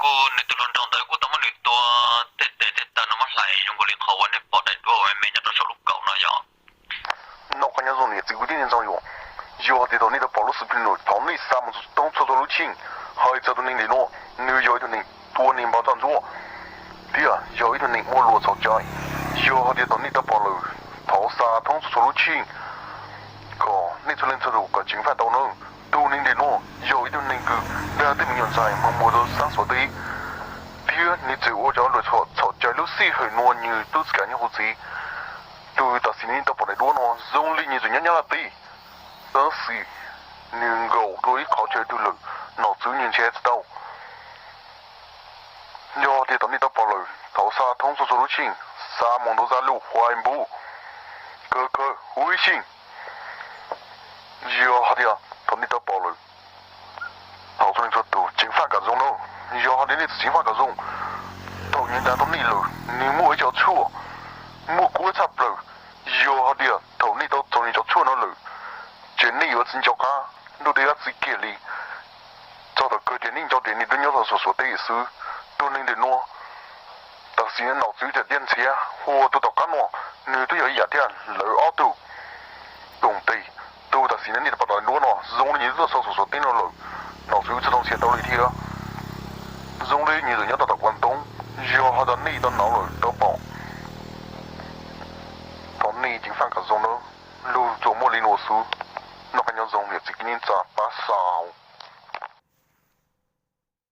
kuj nws tus hluas nraug ntawd kuj tau muab nws tua tej tes tej taw no muab hlais zoo nkaus li qhov uas nej pom daim duab me me nyob rau saum lub kaum no yog. Noj qab nyob zoo niam txiv kwv tij neej tsa, yog, yog hais tias thaum nej tau pom lub xov tooj no, thaum nej xa mus thoob txhua txhua lub cheej, hais txog tus neeg ntawm no, nws yog ib tug neeg tua neeg npau taws ntsuab thiab yog ib tug neeg muaj lus txhaum cai. Yog hais tias thaum nej tau pom lawm, thov xa thoob txhua txhua lub cheej kom nej txhua leej txhua tus kom ceev faj tau nawb. Tus neeg ntawm no yog ib tug neeg kws dag tej me nyuam ntxhais mus muag rau sab Suav teb, thiab nws txawm ua cov lus txhaum cai lub sij hawm no nws twb tsis kam nyob hauv tsev. Tus tam sim nej tau pom daim duab no zoo li nws tseem nyob Nyab Laj teb, tab sis nws nkaum rau ib qhov chaw twg lawm, nom tswv nws nrhiav tsis tau. Yog tias thaum nej tau pom lawm, thov xa thoob txhua txhua lub cheej, xa mus rau Zalo, Facebook, Q Q, WeChat. Yog hais tias thaum nej tau pom lawm, thov txhua leej txhua tus ceev faj kom zoo nawb. Yog hais tias nej tsis ceev faj kom zoo, thaum nws dag tau nej lawm, nws muaj ib co tshuaj muaj kuab tshaj plaws. Yog hais tias thaum nej tau txog nws cov tshuaj no lawm, ces nej yuav tsis nco qab ntuj teb dab tsi kiag li. Txog thaum kawg ces nej nco tias nws twb nyob rau saum Suav teb xwb. Tus neeg ntawm no, tam sim no nom tswv tseem tiaj nrhiav, ua tus tom qab no, nws twb yog ib yam thiab lawv ob tug koom tes. Tus tam sim no nej tau pom daim duab no zoo li nws twb tuaj txog saum Suav teb no lawm, nom tswv tsis tau nrhiav tau li thiab. Zoo li nws tseem nyob rau tom Kuam Toob. Yog hais tias nej tau hnov lawm tau pom, thov nej ceev faj kom zoo nawb. Lus tsuas muaj li no xwb.